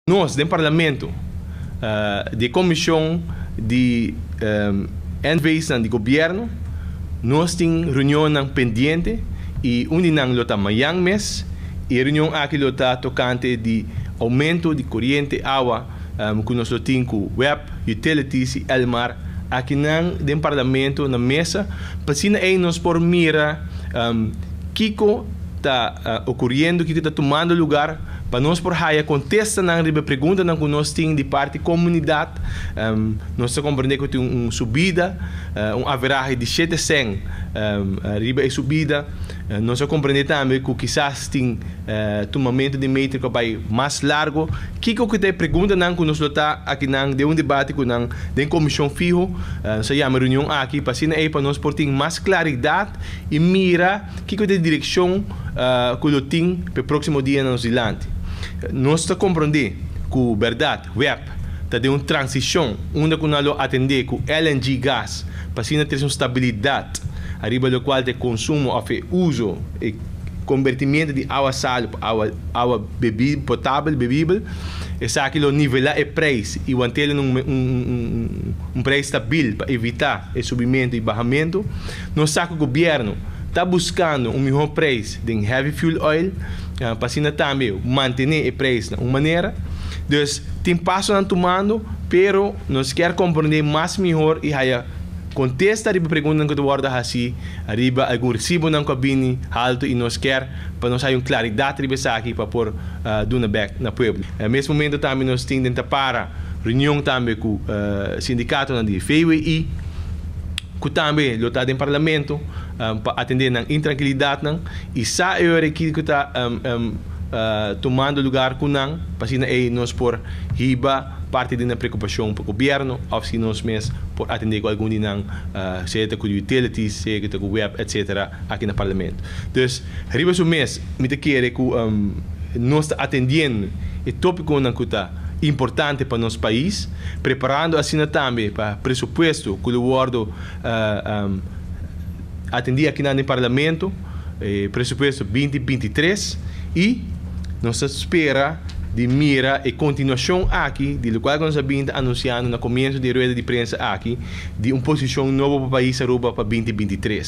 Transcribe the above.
Nos den Parlamento, di Comision di NV's di Gobierno, nos tin reunionnan pendiente y un di nan lo ta mañan mes. E reunion aki lo ta tocante di aumento di coriente, awa, cu nos lo tin cu WEB, Utilities y Elmar aki nan den Parlamento na mesa, pa asina ey nos por mira kico ta ocuriendo, kico ta tumando lugar, pa nos por haya contestanan riba preguntanan cu nos tin di parti comunidad. Nos ta comprende cu tin un subida, un averahe di 7 cent riba e subida. Nos ta comprende tambe cu kisas tin tumamento di meter cu bay mas largo. Kico cu ta e preguntanan cu nos lo ta aki nan den un debate cu nan den comision fiho. Nos a yama reunion aki pa asina ey pa nos por tin mas claridad y mira kico ta e direccion cu lo tin pa e proximo dia nos dilanti. Nos ta comprende cu berdad WEB ta den un transicion unda cu nan lo atende cu LNG gas pa asina tin un stabilidad ariba locual ta consumo of e uso e convertimento di awa salo pa awa potabel, bebibel. Esaki lo nivela e prijs y mantené un prijs stabil pa evita e subimento y bahamento. Nos sa cu gobierno ta buscando un miho prijs di heavy fuel oil pa asina tambe mantene e prijs di un manera. Dus tin pasonan tumando, pero nos kier comprende mas miho y haya contesta riba pregunta cu ta wordo haci riba algun recibonan cu a bini halto y nos kier pa nos haya un claridad riba esaki pa por duna back na pueblo. Na mes momento tambe nos tin den para reunion tambe cu sindicato di VWI, cu tambe lo ta den Parlamento pa atende nan intrankilidadnan y sa e cu ta tumando lugar cu nan, pa asina nos por hiba parti di nan preocupacion pa gobierno of si nos mes por atende cu algun di nan, sea cu utilities, sea cu WEB, etc. Aki na Parlamento. Dus, riba su mes, mi ta kere cu nos ta atendiendo e topiconan cu ta importante pa nos pais, preparando asina tambe pa presupuesto cu lo wordo atendi aki na Parlamento, presupuesto 2023, y nos ta spera di mira e continuacion aki di loke nos a bin anunciando na comienso di rueda di prensa aki, di un posicion nobo pa pais Aruba pa 2023.